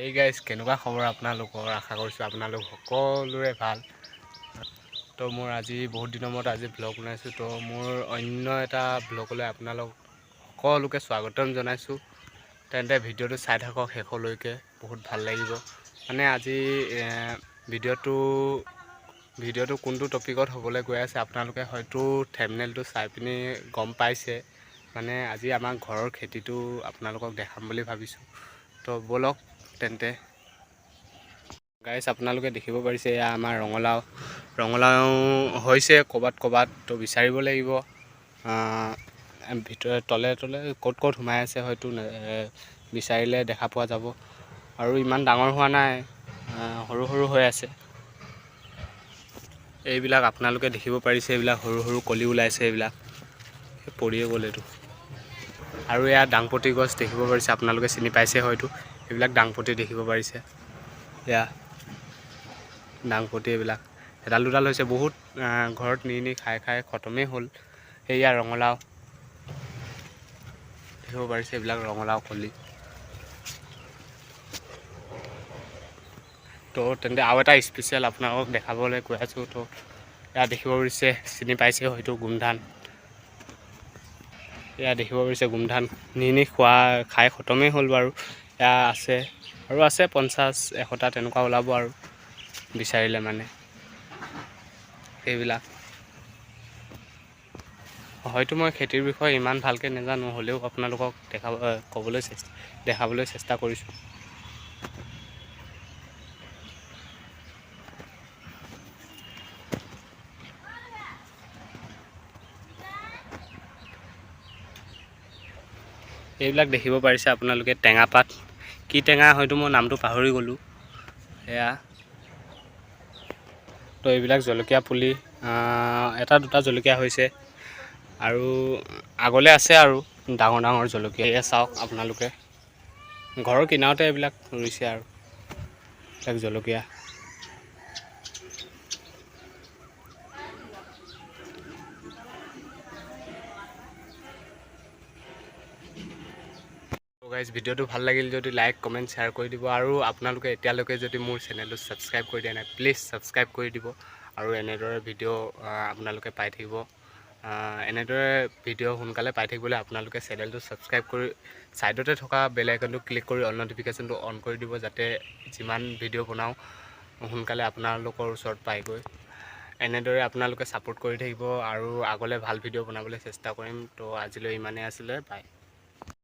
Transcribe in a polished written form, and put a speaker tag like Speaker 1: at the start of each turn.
Speaker 1: এই গাইজ, কেনেকুৱা খবৰ আপোনালোকৰ? আশা কৰিছোঁ আপোনালোক সকলোৰে ভাল। তো মোৰ আজি বহুত দিনৰ মূৰত আজি ব্লগ বনাইছোঁ। তো মোৰ অন্য এটা ব্লগলৈ আপোনালোক সকলোকে স্বাগতম জনাইছোঁ। তেন্তে ভিডিঅ'টো চাই থাকক শেষলৈকে, বহুত ভাল লাগিব। মানে আজি ভিডিঅ'টো কোনটো টপিকত হ'বলৈ গৈ আছে আপোনালোকে হয়তো থাম্বনেইলটো চাই পিনি গম পাইছে। মানে আজি আমাৰ ঘৰৰ খেতিটো আপোনালোকক দেখাম বুলি ভাবিছোঁ। তো ব'লক তেন্তে। গাইজ, আপোনালোকে দেখিব পাৰিছে, এয়া আমাৰ ৰঙালাও। ৰঙালাও হৈছে ক'ৰবাত ক'ৰবাত, তো বিচাৰিব লাগিব। ভিতৰে তলে তলে ক'ত ক'ত সোমাই আছে হয়তো বিচাৰিলে দেখা পোৱা যাব। আৰু ইমান ডাঙৰ হোৱা নাই, সৰু সৰু হৈ আছে। এইবিলাক আপোনালোকে দেখিব পাৰিছে, এইবিলাক সৰু সৰু কলি ওলাইছে, এইবিলাক পৰিয়ে গ'ল এইটো। আৰু এয়া দাংপতি গছ দেখিব পাৰিছে আপোনালোকে, চিনি পাইছে হয়তো। এইবিলাক দাংপতি দেখিব পাৰিছে, এয়া দাংপতি। এইবিলাক এডাল দুডাল হৈছে বহুত, ঘৰত নি নি খাই খাই খতমেই হ'ল। সেয়া ৰঙালাও দেখিব পাৰিছে, এইবিলাক ৰঙালাও কলি। তো তেন্তে আৰু এটা স্পেচিয়েল আপোনালোকক দেখাবলৈ গৈ আছোঁ। তো এয়া দেখিব পাৰিছে, চিনি পাইছে হয়তো, গোমধান। এয়া দেখিব পাৰিছে গোমধান, নি নি খোৱা খাই খতমেই হ'ল বাৰু। এয়া আছে আৰু আছে 50-100টা তেনেকুৱা ওলাব আৰু বিচাৰিলে মানে। সেইবিলাক হয়তো মই খেতিৰ বিষয়ে ইমান ভালকৈ নাজানো, হ'লেও আপোনালোকক দেখাব ক'বলৈ চেষ্টা দেখাবলৈ চেষ্টা কৰিছোঁ। এইবিলাক দেখিব পাৰিছে আপোনালোকে টেঙা পাত, কি টেঙা হয়তো মই নামটো পাহৰি গ'লোঁ। সেয়া তো এইবিলাক জলকীয়া পুলি, এটা দুটা জলকীয়া হৈছে আৰু আগলৈ আছে আৰু ডাঙৰ ডাঙৰ জলকীয়া। এয়া চাওক আপোনালোকে, ঘৰৰ কিনাৰতে এইবিলাক ৰুইছে আৰু এইবিলাক জলকীয়া। গাইজ, ভিডিঅ'টো ভাল লাগিল যদি লাইক, কমেণ্ট, শ্বেয়াৰ কৰি দিব। আৰু আপোনালোকে এতিয়ালৈকে যদি মোৰ চেনেলটো ছাবস্ক্ৰাইব কৰি দিয়া নাই, প্লিজ ছাবস্ক্ৰাইব কৰি দিব। আৰু এনেদৰে ভিডিঅ' আপোনালোকে পাই থাকিব। এনেদৰে ভিডিঅ' সোনকালে পাই থাকিবলৈ আপোনালোকে চেনেলটো ছাবস্ক্ৰাইব কৰি ছাইডতে থকা বেল আইকনটো ক্লিক কৰি অল ন'টিফিকেশ্যনটো অন কৰি দিব, যাতে যিমান ভিডিঅ' বনাওঁ সোনকালে আপোনালোকৰ ওচৰত পায়গৈ। এনেদৰে আপোনালোকে ছাপোৰ্ট কৰি থাকিব আৰু আগলৈ ভাল ভিডিঅ' বনাবলৈ চেষ্টা কৰিম। তো আজিলৈ ইমানেই আছিলে, বাই।